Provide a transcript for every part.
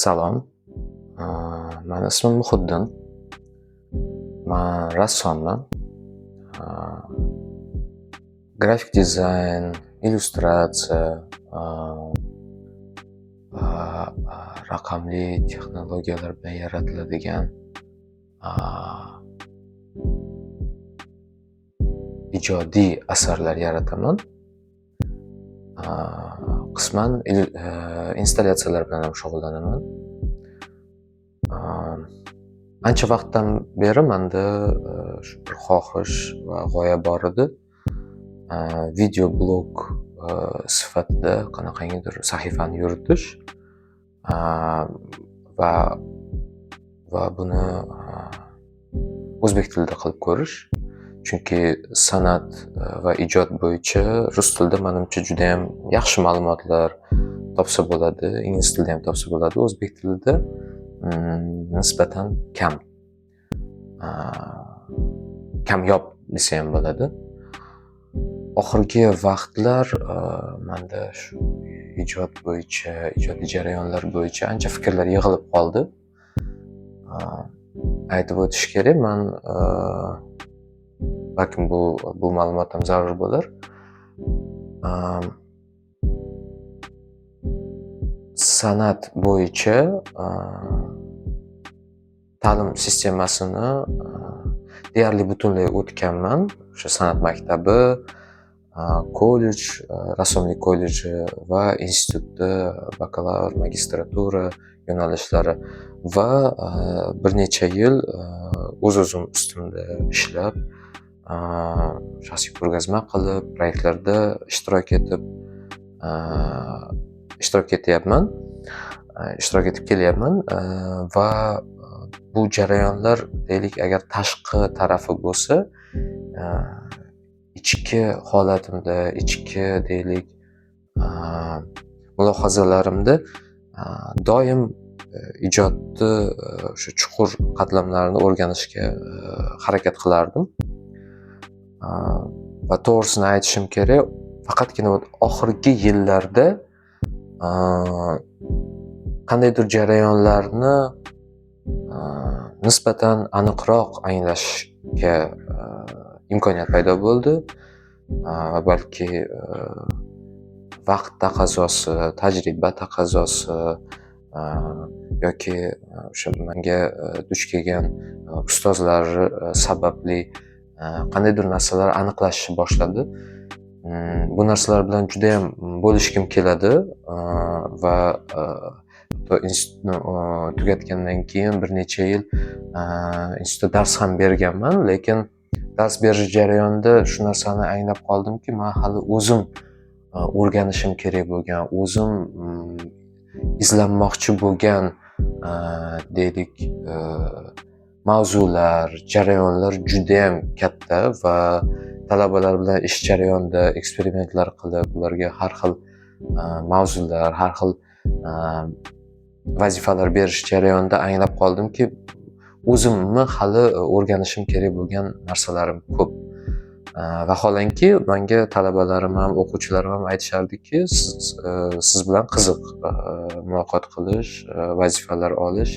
Salom. Mani ismim Muhiddin. Man rassomman. Grafik dizayn, illyustratsiya va raqamli texnologiyalar bilan yaratiladigan ijodiy asarlar yarataman. Qisman installyatsiyalar bilan ham shug'ullanaman. Ancha vaqtdan beri manda shu bir xohish va g'oya bor edi. Video blog sifatida qanaqangidir sahifani yuritish va buni o'zbek tilida qilib ko'rish. Chunki san'at va ijod bo'yicha rus tilida, manimcha, judayam yaxshi ma'lumotlar topsa bo'ladi, ingliz tilida ham topsa bo'ladi, o'zbek tilida nisbatan kam. Kamyob desa ham bo'ladi. Oxirgi vaqtlar manda shu ijod bo'yicha, ijodiy jarayonlar bo'yicha ancha fikrlar yig'ilib qoldi. Aytib o'tish kerak, man balkim bu ma'lumot ham zarur bo'lar. San'at bo'yicha ta'lim sistemasini deyarli butunlay o'tganman. O'sha san'at maktabi, kollej, rassomlik kolleji va institutda bakalavr, magistratura yo'nalishlari va bir necha yil o'z-o'zim ustimda ishlab, shaxsiy ko'rgazma qilib, proyektlarda ishtirok etib, ishtirok etyapman, ishtirok etib kelyapman va bu jarayonlar, deylik, agar tashqi tarafi bo'lsa, ichki holatimda, ichki, deylik, mulohazalarimda doim ijodni o'sha chuqur qatlamlarini o'rganishga harakat qilardim. Va to'g'risini aytishim kerak, faqatgina oxirgi yillarda qandaydir jarayonlarni nisbatan aniqroq anglashga imkoniyat paydo bo'ldi. Va balki vaqt taqozosi, tajriba taqozosi yoki o'sha menga duch kelgan ustozlar sababli qandaydir narsalar aniqlashishni boshladi. Bu narsalar bilan judayam bo'lishgim keladi va institutni tugatgandan keyin bir necha yil institutda dars ham berganman, lekin dars berish jarayonida shu narsani anglab qoldimki, man hali o'zim o'rganishim kerak bo'lgan, o'zim izlanmoqchi bo'lgan, deylik, mavzular, jarayonlar judayam katta va talabalar bilan ish jarayonida eksperimentlar qilib, ularga har xil mavzular, har xil vazifalar berish jarayonida anglab qoldimki, o'zimni hali o'rganishim kerak bo'lgan narsalarim ko'p. Vaholanki, menga talabalarim ham, o'quvchilarim ham aytishardiki, siz bilan qiziq muloqot qilish, vazifalar olish.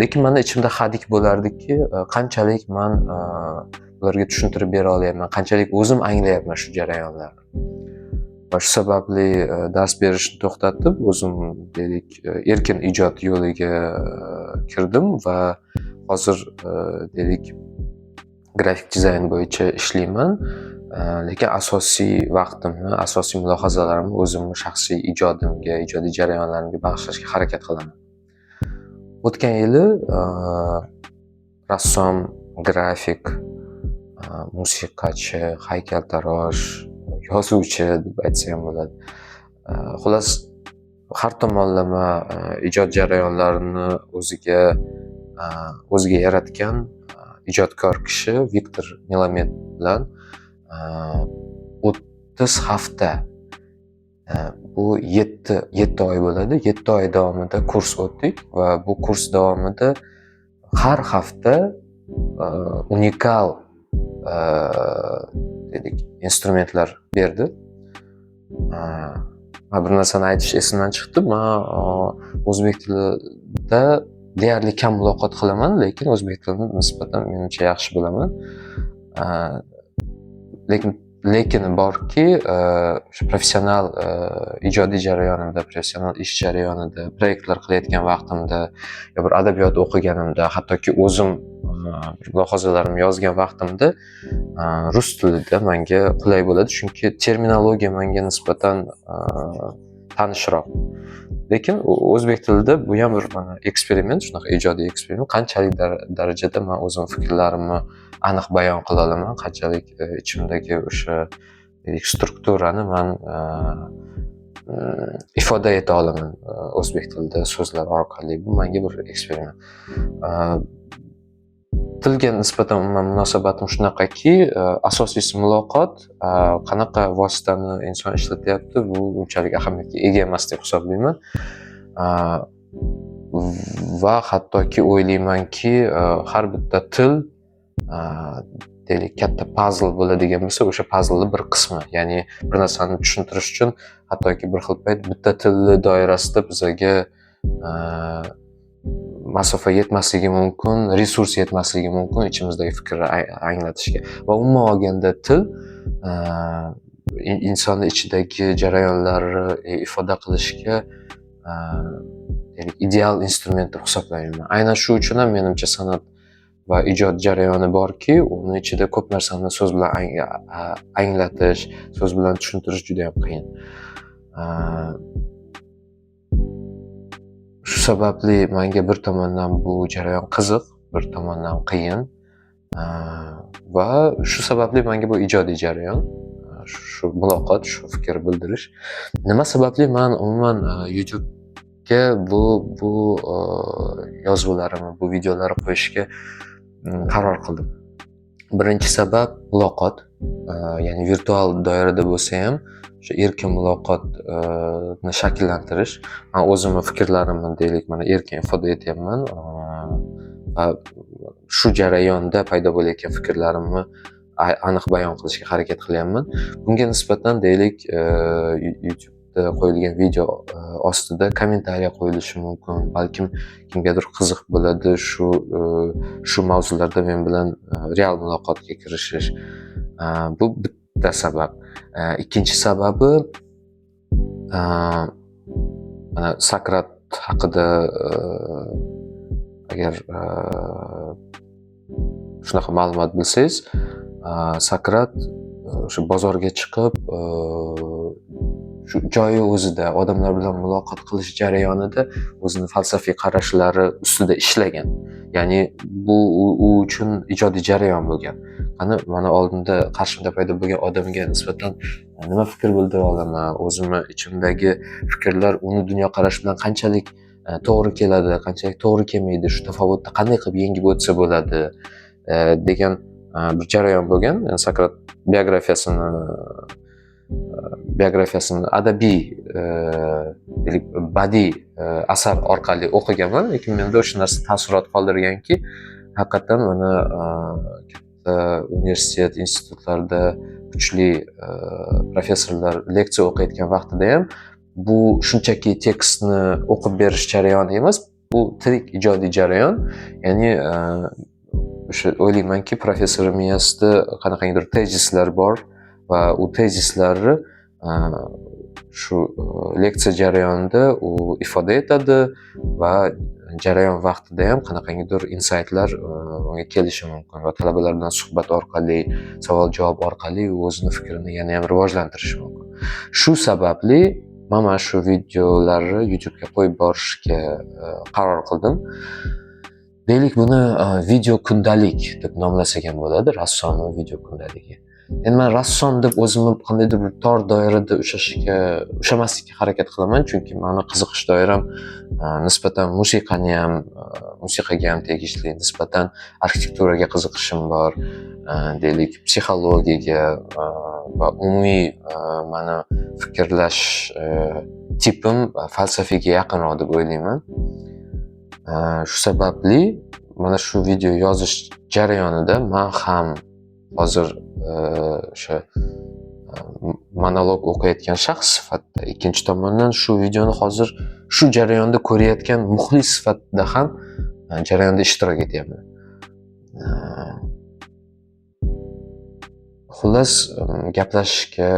Lekin mani ichimda hadik bo'lardiki, qanchalik man ularga tushuntirib bera olyapman, qanchalik o'zim anglayapman shu jarayonlarni. Va shu sababli dars berishni to'xtatib, o'zim, deylik, erkin ijod yo'liga kirdim va hozir, deylik, grafik dizayn bo'yicha ishlayman. Lekin asosiy vaqtimni, asosiy mulohazalarimni o'zimni shaxsiy ijodimga, ijodiy jarayonlarimga bag'ishlashga harakat qilaman. O'tgan yili rassom, grafik, musiqachi, haykaltarosh, yozuvchi deb aytsa ham bo'ladi. Xullas, har tomonlama ijod jarayonlarini o'ziga yaratgan ijodkor kishi Viktor Melamed bilan 30 hafta, bu 7 oy bo'ladi. 7 oy davomida kurs o'tdik va bu kurs davomida har hafta unikal, dedik, instrumentlar berdi. Bir narsani aytish esimdan chiqdi. Man o'zbek tilida deyarli kam muloqot qilaman, lekin o'zbek tilini nisbatan menimcha yaxshi bilaman. Lekin borki, o'sha professional ijodiy jarayonimda, professional ish jarayonida, proyektlar qilayotgan vaqtimda yo bir adabiyot o'qiganimda, hattoki o'zim bir mulohazalarimni yozgan vaqtimda rus tilida menga qulay bo'ladi, chunki terminologiya menga nisbatan tanishroq. Lekin o'zbek tilida bu ham bir mana eksperiment, shunaqa ijodiy eksperiment. Qanchalik darajada man o'zim fikrlarimni aniq bayon qila olaman, qanchalik ichimdagi o'sha deylik, strukturani man ifoda eta olaman o'zbek tilida so'zlar orqali. Bu menga bir eksperiment. Tilga nisbatan umuman munosabatim shunaqaki, asosiysi muloqot, qanaqa vositani inson ishlatyapti, bu unchalik ahamiyatga ega emas deb hisoblayman. Va hattoki o'ylaymanki, har bitta til, deylik, katta pazl bo'ladigan bo'lsa, o'sha pazlni bir qismi. Ya'ni bir narsani tushuntirish uchun hattoki bir xil payt bitta tilni doirasida bizaga masofa yetmasligi mumkin, resurs yetmasligi mumkin ichimizdagi fikrni anglatishga. Va umuman olganda til insonni ichidagi jarayonlarni ifoda qilishga deylik, ideal instrument deb hisoblayman. Aynan shu uchun ham menimcha san'at va ijod jarayoni borki, uni ichida ko'p narsani so'z bilan anglatish, so'z bilan tushuntirish juda ham qiyin. Shu sababli menga bir tomondan bu jarayon qiziq, bir tomondan qiyin. Va shu sababli menga bu ijodiy jarayon, shu muloqot, shu fikr bildirish. Nima sababli man umuman YouTube'ga bu yozuvlarimni, bu videolarni qo'yishga qaror qildim? Birinchi sabab muloqot, ya'ni virtual doirada bo'lsa ham o'sha erkin muloqotni shakllantirish. Man o'zimni fikrlarimni, deylik, mana erkin ifoda etyapman va shu jarayonda paydo bo'layotgan fikrlarimni aniq bayon qilishga harakat qilyapman. Bunga nisbatan, deylik, YouTube'da qo'yilgan video ostida kommentariya qo'yilishi mumkin. Balkim kimgadir qiziq bo'ladi shu mavzularda men bilan real muloqotga kirishish. Bu bitta sabab. Ikkinchi sababi, mana Sokrat haqida agar shunaqa ma'lumot bilsangiz, Sokrat o'sha bozorga chiqib, shu joyi o'zida odamlar bilan muloqot qilish jarayonida o'zini falsafiy qarashlari ustida ishlagan. Ya'ni bu u uchun ijodiy jarayon bo'lgan. Qani, mana oldinda qarshimda paydo bo'lgan odamga nisbatan nima fikr bildira olaman, o'zimni ichimdagi fikrlar uni dunyoqarashi bilan qanchalik to'g'ri keladi, qanchalik to'g'ri kelmaydi, shu tafovutni qanday qilib yengib o'tsa bo'ladi degan bir jarayon bo'lgan. Yani Sokrat biografiyasini adabiy, deylik, badiiy asar orqali o'qiganman, lekin menda o'sha narsa taassurot qoldirganki, haqiqatdan mana katta universitet, institutlarda kuchli professorlar leksiya o'qiyotgan vaqtida ham bu shunchaki tekstni o'qib berish jarayoni emas, bu tirik ijodiy jarayon. Ya'ni o'sha o'ylaymanki, professor miyasida qanaqangidir tezislar bor va u tezislarni shu leksiya jarayonida u ifoda etadi va jarayon vaqtida ham qanaqangidir insaytlar unga kelishi mumkin va talabalar bilan suhbat orqali, savol javob orqali u o'zini fikrini yana ham rivojlantirishi mumkin. Shu sababli man mana shu videolarni YouTube'ga qo'yib borishga qaror qildim. Deylik, buni video kundalik deb nomlasak ham bo'ladi, rassomni video kundaligi. Endi man rassom deb o'zimni qandaydir bir tor doirada ushlamaslikka harakat qilaman, chunki mani qiziqish doiram nisbatan musiqaga ham tegishli, nisbatan arxitekturaga qiziqishim bor, deylik, psixologiyaga va umumiy mani fikrlash tipim falsafaga yaqinroq deb o'ylayman. Shu sababli mana shu video yozish jarayonida man ham hozir o'sha Monolog o'qiyotgan shaxs sifatida, ikkinchi tomondan shu videoni hozir shu jarayonda ko'rayotgan muxlis sifatida ham jarayonda ishtirok etyapman. Xullas, gaplashishga,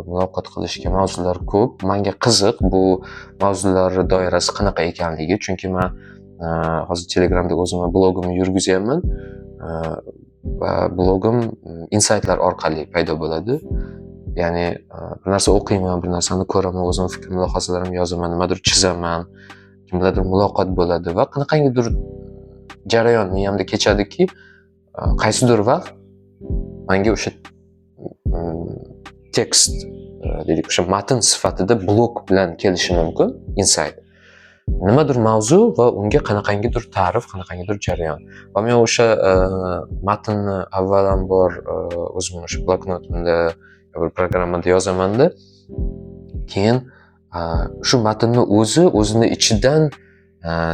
muloqot qilishga mavzular ko'p. Manga qiziq bu mavzular doirasi qanaqa ekanligi, chunki man hozir Telegramda o'zimni blogimni yurgizyapman va blogim insaytlar orqali paydo bo'ladi. Ya'ni bir narsa o'qiyman, bir narsani ko'raman, o'zimni fikr mulohazalarimni yozaman, nimadir chizaman, kim bilandir muloqot bo'ladi va qanaqangidir jarayon miyamda kechadiki, qaysidir vaqt manga o'sha tekst, deylik, o'sha matn sifatida blog bilan kelishi mumkin insayt. Nimadir mavzu va unga qanaqangidir ta'rif, qanaqangidir jarayon. Va men o'sha matnni avvalambor o'zimni o'sha bloknotimda, bir programmada yozamanda, keyin shu matnni o'zi o'zini ichidan,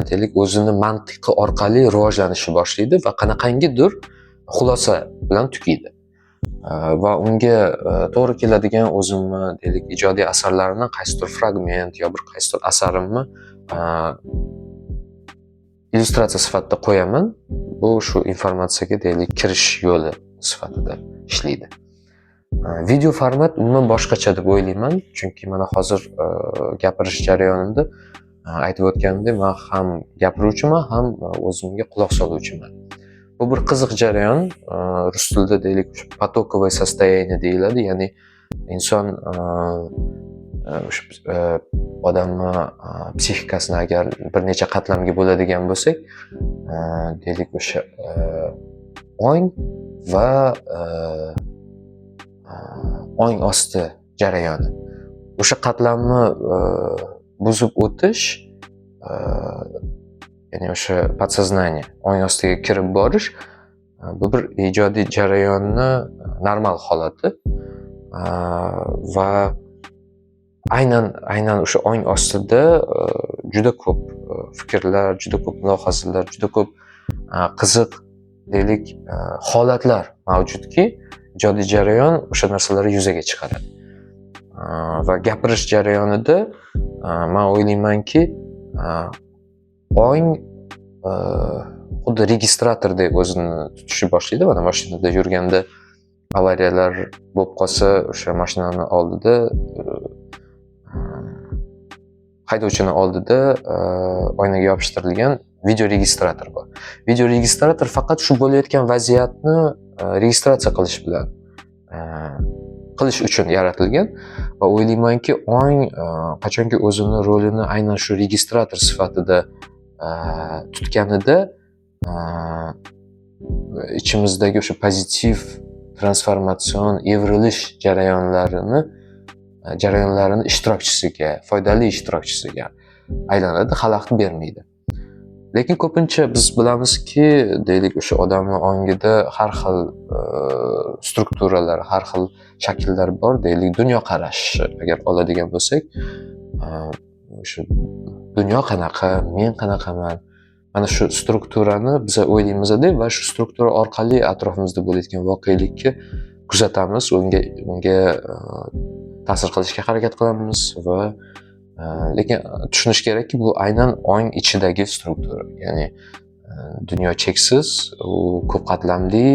deylik, o'zini mantiqi orqali rivojlanishni boshlaydi va qanaqangidir xulosa bilan tugaydi. Va unga to'g'ri keladigan o'zimni, deylik, ijodiy asarlarimdan qaysidir fragment yo bir qaysidir asarimni illyustratsiya sifatida qo'yaman. Bu shu informatsiyaga, deylik, kirish yo'li sifatida ishlaydi. Video format umuman boshqacha deb o'ylayman, chunki mana hozir gapirish jarayonida aytib o'tganimdek, man ham gapiruvchiman, ham o'zimga quloq soluvchiman. Bu bir qiziq jarayon. Rus tilida, deylik, потоковое состояние deyiladi, ya'ni inson o'sha odamni psixikasini agar bir necha qatlamga bo'ladigan bo'lsak, deylik, o'sha ong va ong osti jarayoni. O'sha qatlamni buzib o'tish, ya'ni o'sha подсознание, ong ostiga kirib borish, bu bir ijodiy jarayonni normal holati va aynan o'sha ong ostida juda ko'p fikrlar, juda ko'p mulohazalar, juda ko'p qiziq, deylik, holatlar mavjudki, ijodiy jarayon o'sha narsalarni yuzaga chiqaradi. Va gapirish jarayonida man o'ylaymanki, ong xuddi registratorдek o'zini tutishni boshlaydi. Mana mashinada yurganda avariyalar bo'lib qolsa, o'sha mashinani oldida, haydovchini oldida oynaga yopishtirilgan videoregistrator bor. Videoregistrator faqat shu bo'layotgan vaziyatni registratsiya qilish bilan qilish uchun yaratilgan va o'ylaymanki, ong qachonki o'zini rolini aynan shu registrator sifatida tutganida, ichimizdagi o'sha pozitiv transformatsion evrilish jarayonlarini ishtirokchisiga, foydali ishtirokchisiga aylanadi, xalaqit bermaydi. Lekin ko'pincha biz bilamizki, deylik, o'sha odamni ongida har xil strukturalar, har xil shakllar bor. Deylik, dunyoqarash agar oladigan bo'lsak, o'sha dunyo qanaqa, men qanaqaman, mana shu strukturani biza o'ylaymizda va shu struktura orqali atrofimizda bo'layotgan voqelikka kuzatamiz, unga ta'sir qilishga harakat qilamiz va lekin tushunish kerakki, bu aynan ong ichidagi struktura, ya'ni dunyo cheksiz, u ko'p qatlamli,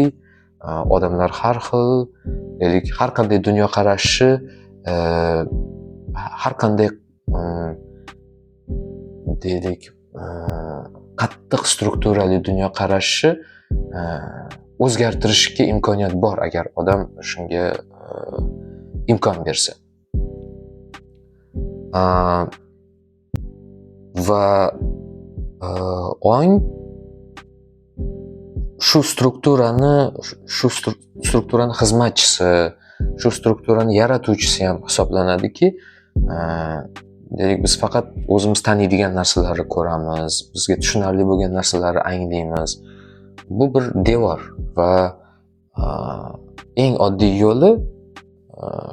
odamlar har xil, deylik, har qanday dunyoqarashi, har qanday, deylik, qattiq strukturali dunyoqarashni o'zgartirishga imkoniyat bor, agar odam shunga imkon bersa. Va ong shu strukturani xizmatchisi, shu strukturani yaratuvchisi ham hisoblanadiki, deylik, biz faqat o'zimiz taniydigan narsalarni ko'ramiz, bizga tushunarli bo'lgan narsalarni anglaymiz. Bu bir devor va eng oddiy yo'li,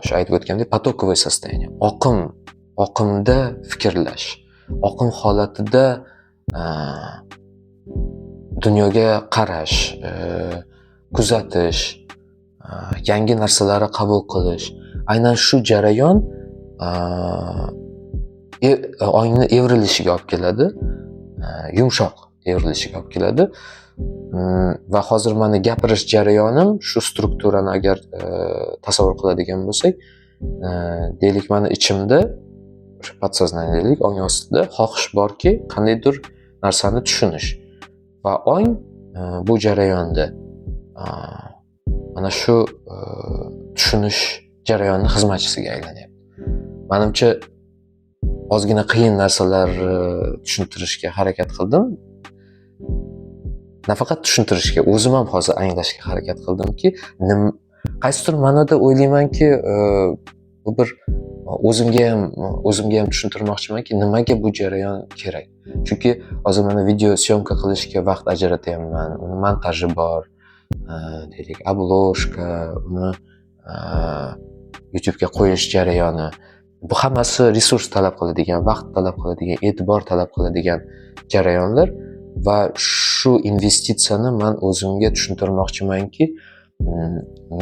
o'sha aytib o'tgandek, потоковое состояние, oqim, oqimda fikrlash, oqim holatida dunyoga qarash, kuzatish, yangi narsalarni qabul qilish. Aynan shu jarayon ongni evrilishiga olib keladi, yumshoq evrilishiga olib keladi. Va hozir mani gapirish jarayonim shu strukturani agar tasavvur qiladigan bo'lsak, deylik, mani ichimda o'sha подсознание deylik, ong ostida xohish borki, qandaydir narsani tushunish va ong bu jarayonda mana shu tushunish jarayonini xizmatchisiga aylanyapti. Manimcha, ozgina qiyin narsalarni tushuntirishga harakat qildim. Nafaqat tushuntirishga, o'zim ham hozir anglashga harakat qildimki, qaysidir ma'noda o'ylaymanki, bu bir o'zimga ham tushuntirmoqchimanki, nimaga bu jarayon kerak. Chunki hozir mana video съёмка qilishga vaqt ajratyapman, uni montaji bor, deylik, обложка, uni YouTube'ga qo'yish jarayoni. Bu hammasi resurs talab qiladigan, vaqt talab qiladigan, e'tibor talab qiladigan jarayonlar va shu investitsiyani man o'zimga tushuntirmoqchimanki,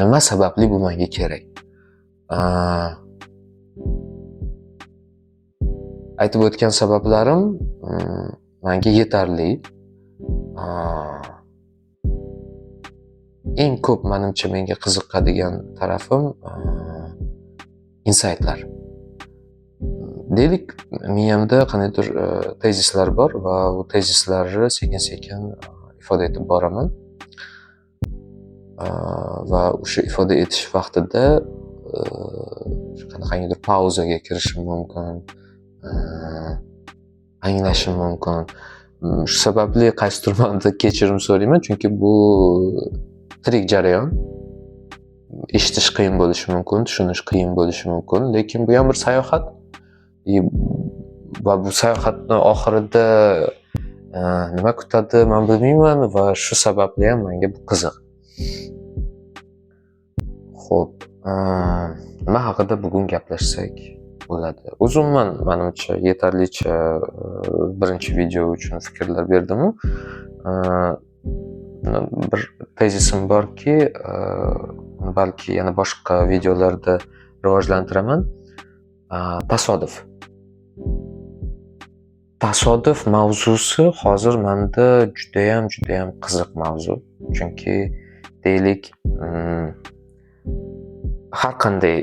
nima sababli bu menga kerak. Aytib o'tgan sabablarim menga yetarli. Eng ko'p manimcha menga qiziqadigan tarafim insaytlar. Deylik, miyamda qandaydir tezislar bor va u tezislarni sekin-sekin ifoda etib boraman. Va o'sha ifoda etish vaqtida qanaqangidir pauzaga kirishim mumkin, anglashim mumkin. Shu sababli qaysidir ma'noda kechirim so'rayman, chunki bu tirik jarayon. Eshitish qiyin bo'lishi mumkin, tushunish qiyin bo'lishi mumkin, lekin bu ham bir sayohat. Va bu sayohatni oxirida nima kutadi, man bilmayman va shu sababli ham menga bu qiziq. Xo'p, nima haqida bugun gaplashsak bo'ladi? O'zi umuman manimcha yetarlicha birinchi video uchun fikrlar berdimu. Bir tezisim borki, uni balki yana boshqa videolarda rivojlantiraman. Tasodif. Tasodif mavzusi hozir menda judayam, judayam qiziq mavzu. Chunki deylik, har qanday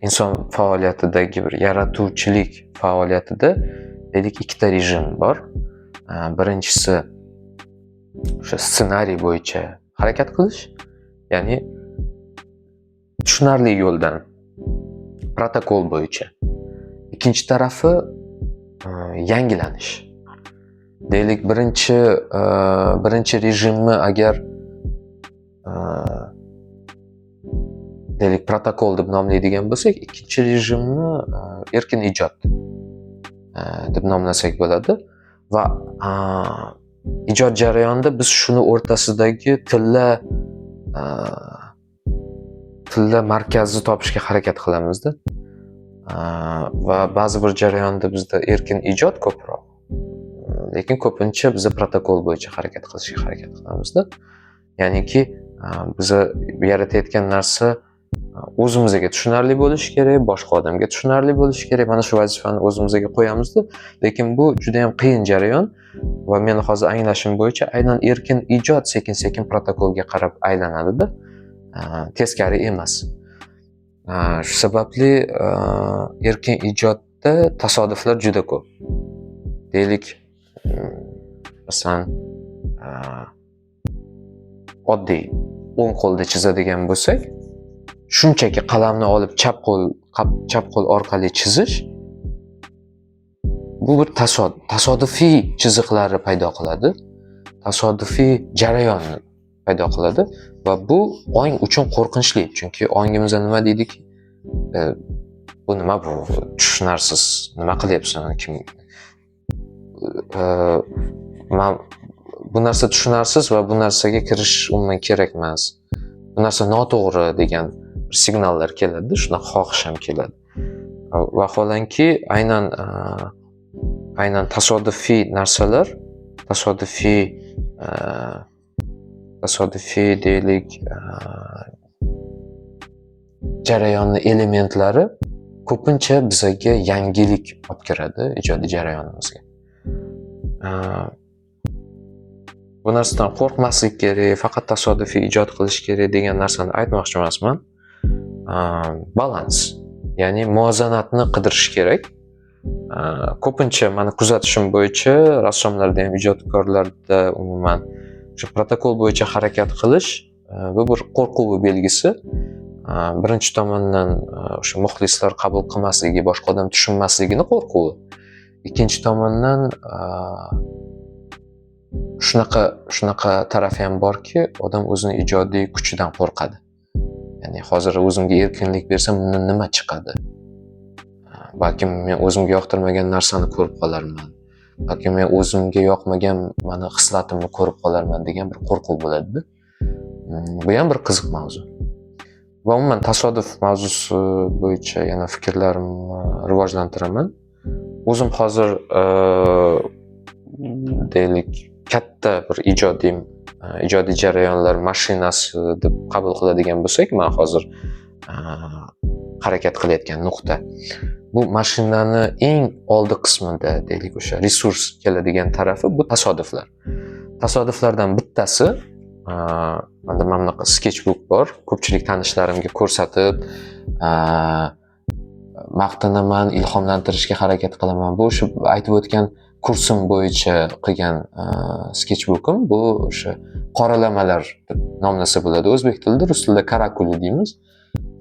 inson faoliyatidagi bir yaratuvchilik faoliyatida deylik ikkita rejim bor. Birinchisi o'sha ssenariy bo'yicha harakat qilish, ya'ni tushunarli yo'ldan, protokol bo'yicha. Ikkinchi tarafi yangilanish. Deylik, birinchi rejimni agar deylik protokol deb nomlaydigan bo'lsak, ikkinchi rejimni erkin ijod deb nomlasak bo'ladi va ijod jarayonida biz shuni o'rtasidagi tilla markazni topishga harakat qilamizda. Va ba'zi bir jarayonda bizda erkin ijod ko'proq, lekin ko'pincha biza protokol bo'yicha harakat qilishga harakat qilamizda. Ya'niki biza yaratayotgan narsa o'zimizga tushunarli bo'lishi kerak, boshqa odamga tushunarli bo'lishi kerak. Mana shu vazifani o'zimizga qo'yamizda, lekin bu juda ham qiyin jarayon va meni hozir anglashim bo'yicha aynan erkin ijod sekin-sekin protokolga qarab aylanadida, teskari emas. Shu sababli erkin ijodda tasodiflar juda ko'p. Deylik, masalan, oddiy o'ng qo'lda chizadigan bo'lsak, shunchaki qalamni olib chap qo'l orqali chizish bu bir tasodifiy chiziqlarni paydo qiladi, tasodifiy jarayonni paydo qiladi va bu ong uchun qo'rqinchli, chunki ongimizda nima deydiki, bu nima, bu tushunarsiz, nima qilyapsan, kim, man bu narsa tushunarsiz va bu narsaga kirish umuman kerak emas, bu narsa noto'g'ri degan bir signallar keladi, shunaqa xohish ham keladi. Vaholanki aynan tasodifiy narsalar, tasodifiy Tasodifiy deylik, jarayonni elementlari ko'pincha bizaga yangilik olib kiradi ijodiy jarayonimizga. Bu narsadan qo'rqmaslik kerak, faqat tasodifiy ijod qilish kerak degan narsani aytmoqchi emasman. Balans, ya'ni muvozanatni qidirish kerak. Ko'pincha mani kuzatishim bo'yicha rassomlarda ham, ijodkorlarda umuman shu protokol bo'yicha harakat qilish bu bir qo'rquv belgisi. Birinchi tomondan o'sha muxlislar qabul qilmasligi, boshqa odam tushunmasligini qo'rquvi. Ikkinchi tomondan shunaqa tarafi ham borki, odam o'zini ijodiy kuchidan qo'rqadi. Ya'ni hozir o'zimga erkinlik bersam, bundan nima chiqadi? Balkim men o'zimga yoqtirmagan narsani ko'rib qolarman. Balkim men o'zimga yoqmagan mani hislatimni ko'rib qolarman degan bir qo'rquv bo'ladi-da. Bu ham bir qiziq mavzu. Va umuman tasodif mavzusi bo'yicha yana fikrlarimni rivojlantiraman. O'zim hozir deylik katta bir ijodiy jarayonlar mashinasi deb qabul qiladigan bo'lsak, men hozir harakat qilayotgan nuqta. Bu mashinani eng oldi qismida deylik o'sha resurs keladigan tarafi bu tasodiflar. Tasodiflardan bittasi, menda mana bunaqa sketchbook bor, ko'pchilik tanishlarimga ko'rsatib, maqtanaman, ilhomlantirishga harakat qilaman. Bu o'sha aytib o'tgan kursim bo'yicha qilgan sketchbookim, bu o'sha qoralamalar deb nomlasa bo'ladi. O'zbek tilida, rus tilida karakuli deymiz.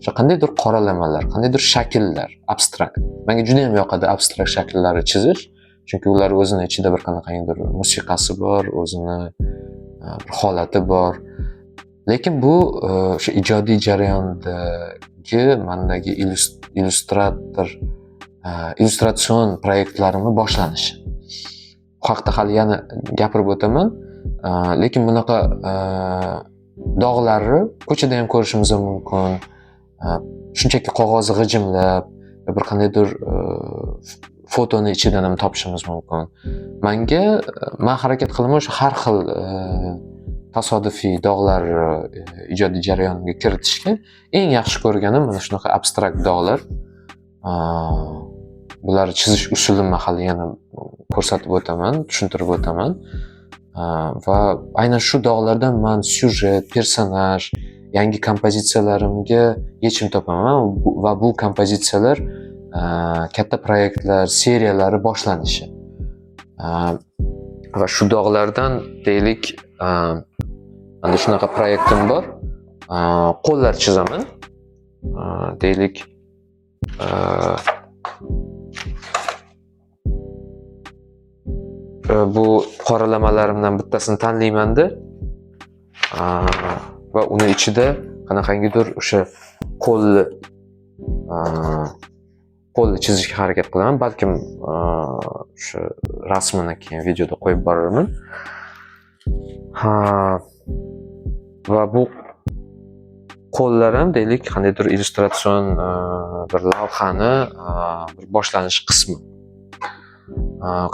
O'sha qandaydir qoralamalar, qandaydir shakllar, abstrakt. Menga juda ham yoqadi abstrakt shakllarni chizish, chunki ular o'zini ichida bir qanaqangidir musiqasi bor, o'zini bir holati bor. Lekin bu o'sha ijodiy jarayondagi mandagi illyustratsion proyektlarimni boshlanishi. Bu haqda hali yana gapirib o'taman. Lekin bunaqa dog'larni ko'chada ham ko'rishimiz mumkin. Shunchaki qog'ozni g'ijimlab, bir qandaydir fotoni ichidan ham topishimiz mumkin. Man harakat qilaman o'sha har xil tasodifiy dog'lar ijodiy jarayonimga kiritishga. Eng yaxshi ko'rganim mana shunaqa abstrakt dog'lar. Bularni chizish usulimni hali yana ko'rsatib o'taman, tushuntirib o'taman. Va aynan shu dog'lardan man syujet, personaj, yangi kompozitsiyalarimga yechim topaman va bu kompozitsiyalar katta proyektlar seriyalari boshlanishi. Va shu dog'lardan deylik, menda shunaqa proyektim bor. Qo'llar chizaman. Deylik, bu qoralamalarimdan bittasini tanlaymanda, va uni ichida qanaqangidir o'sha qo'lni chizishga harakat qilaman. Balkim o'sha rasmini keyin videoda qo'yib borarman. Va bu qo'llar ham deylik qandaydir illyustratsion bir lavhani bir boshlanish qismi.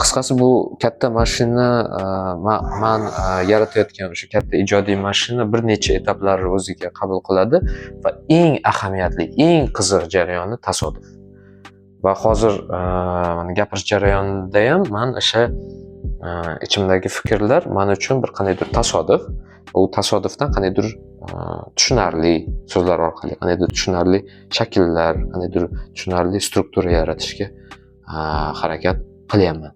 Qisqasi bu katta mashina, man yaratayotgan o'sha katta ijodiy mashina bir necha etaplarni o'ziga qabul qiladi va eng ahamiyatli, eng qiziq jarayoni tasodif. Va hozir mana gapirish jarayonida ham man o'sha ichimdagi fikrlar men uchun bir qandaydir tasodif. U tasodifdan qandaydir tushunarli so'zlar orqali, qandaydir tushunarli shakllar, qandaydir tushunarli struktura yaratishga harakat qilyapman.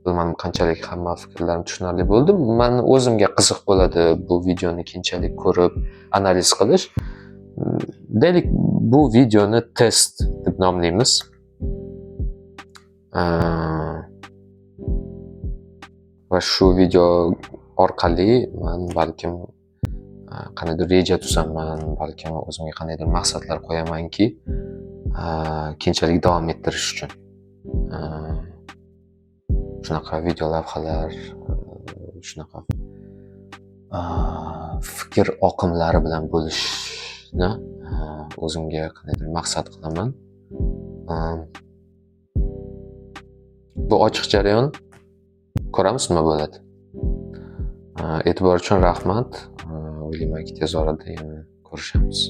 Bilmadim qanchalik hamma fikrlarim tushunarli bo'ldi. Men o'zimga qiziq bo'ladi bu videoni keyinchalik ko'rib analiz qilish. Deylik, bu videoni test deb nomlaymiz. Va shu video orqali men balkim qandaydir reja tuzaman, balkim o'zimga qandaydir maqsadlar qo'yamanki, keyinchalik davom ettirish uchun. Shunaqa video lavhalar, shunaqa fikr oqimlari bilan bo'lishni o'zimga qandaydir maqsad qilaman. Bu ochiq jarayon, ko'ramiz nima bo'ladi. E'tibor uchun rahmat. O'ylaymanki, tez orada yana ko'rishamiz.